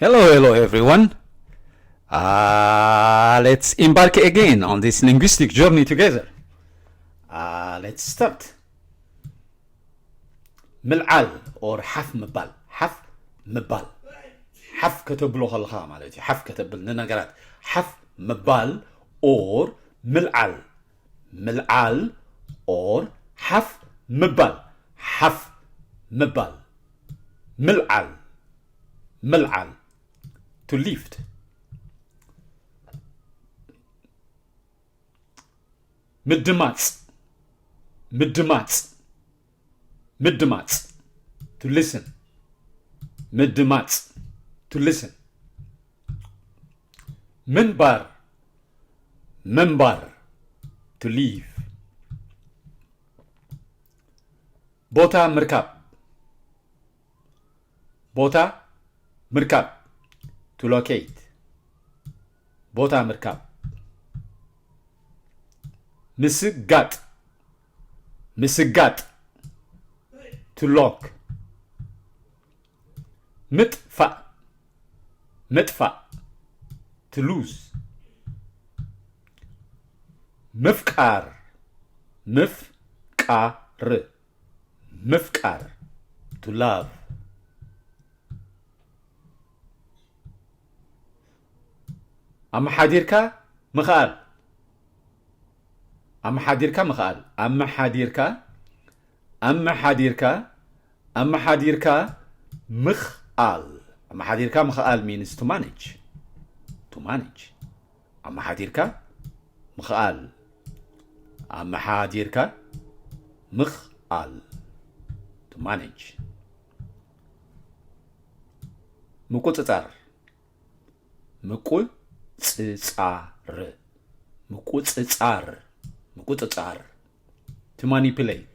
Hello, hello, everyone. Uh, let's embark again on this linguistic journey together. Uh, let's start. ምልዓል or ሓፍ ምባል። ሓፍ ምባል። ሓፍ ከተብሎ ከለኻ ማለት እዩ። ሓፍ ከተብል ንነገራት ሓፍ ምባል or ምልዓል። ምልዓል or ሓፍ ምባል። ሓፍ ምባል። ምልዓል። ምልዓል። To lift. ምድማጽ። ምድማጽ። ምድማጽ። To listen. ምድማጽ። To listen. ምንባር። ምንባር። To live. ቦታ ምርካብ። ቦታ ምርካብ። To locate. ቦታ ምርካብ። ምስጋጥ። ምስጋጥ። To lock. ምጥፋእ። ምጥፋእ። To lose. ምፍቃር። ምፍቃር። ምፍቃር። To love. ኣመሓዲርካ ምኽኣል። ኣመሓዲርካ ምኽኣል። ኣመሓዲርካ፣ ኣመሓዲርካ፣ ኣመሓዲርካ ምኽኣል። ኣመሓዲርካ ምኽኣል means to manage. To manage. ኣመሓዲርካ ምኽኣል። ኣመሓዲርካ ምኽኣል። To manage. ምቁጽጻር። ምቁጽጻር። ምቁጽጻር። ምቁጽጻር። To manipulate.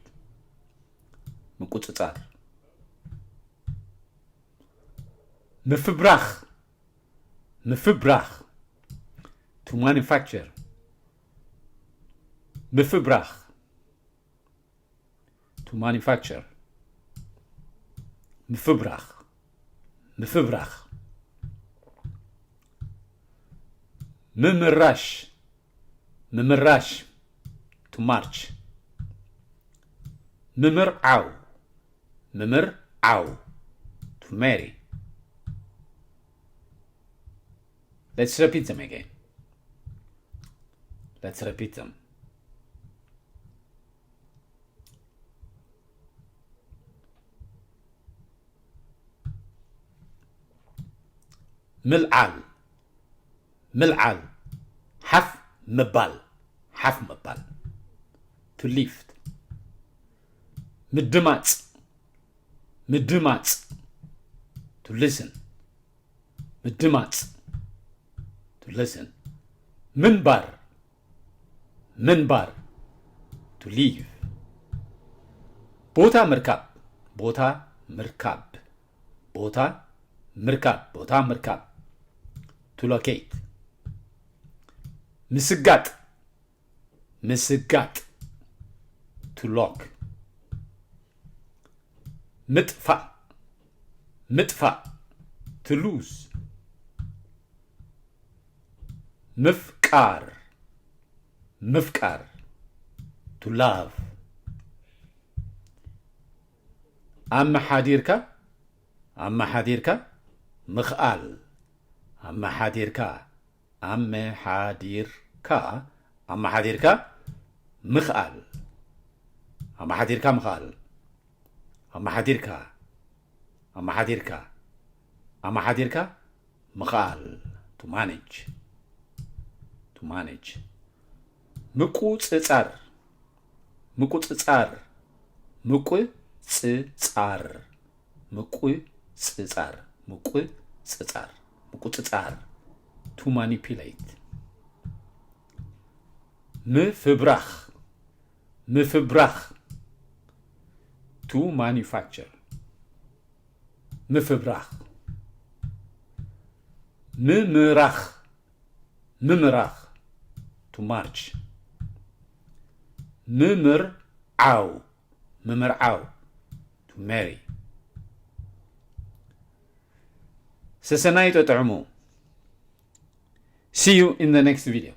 ምቁጽጻር። ምፍብራኽ። ምፍብራኽ። To manufacture. ምፍብራኽ። To manufacture. ምፍብራኽ። ምፍብራኽ። ምምራሽ። ምምራሽ። To march. ምምርዓው። ምምርዓው። To marry. Let's repeat them again. Let's repeat them. ምልዓል። ምልዓል። ሓፍ ምባል። ሓፍ ምባል። To lift. ምድማጽ። ምድማጽ። To listen. ምድማጽ። To listen. ምንባር። ምንባር። To live. ቦታ ምርካብ። ቦታ ምርካብ። ቦታ ምርካብ። ቦታ ምርካብ። To locate. ምስጋጥ። ምስጋጥ። To lock. ምጥፋእ። ምጥፋእ። To lose. ምፍቃር። ምፍቃር። To love. ኣመሓዲርካ። ኣመሓዲርካ። ምኽኣል። ኣመሓዲርካ። ኣመሓዲርካ። ኣመሓዲርካ። ምኽኣል። ኣመሓዲርካ ምኽኣል። ኣመሓዲርካ። ኣመሓዲርካ። ኣመሓዲርካ። ምኽኣል። To manage. To manage. ምቁጽጻር። ምቁጽጻር። ምቁጽጻር። ምቁጽጻር። ምቁጽጻር። ምቁጽጻር። To manipulate. ምፍብራኽ። ምፍብራኽ። To manufacture. ምፍብራኽ። ምምራኽ። ምምራኽ። To march. ምምርዓው። ምምርዓው። To marry. ሰሰናዩ ጥዑሙ። See you in the next video.